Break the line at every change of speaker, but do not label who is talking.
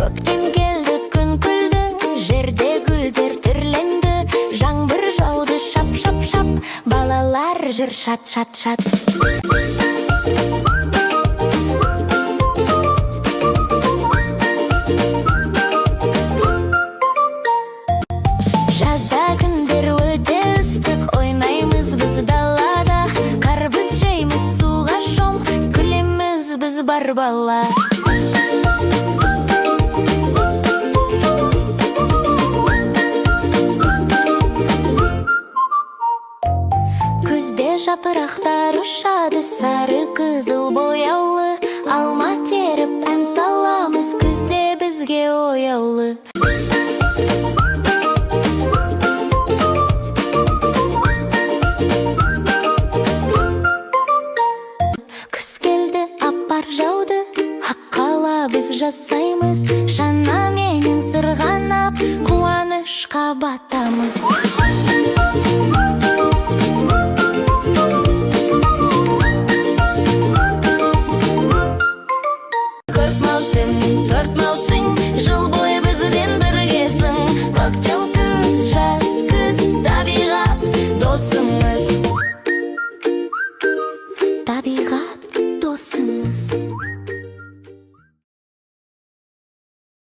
Көктем келді, күн күлді, жерде гүлдер түрленді. Жаңбыр жауды шап, шап, шап, балалар жүр шат, шат, шат. Жазда күндер өте ыстық, ойнаймыз біз далада. Қарбыз жейміз, суға шомып, күлеміз біз бар бала. Күзде жапырақтар ұшады, сары қызыл бояулы. Алма теріп ән саламыз, күзде бізге ояулы. Күз келді, ақ жауды, ақ қала біз жасаймыз. Шанаменен сырғанап, қуанышқа батамыз. Көп маусым, төрт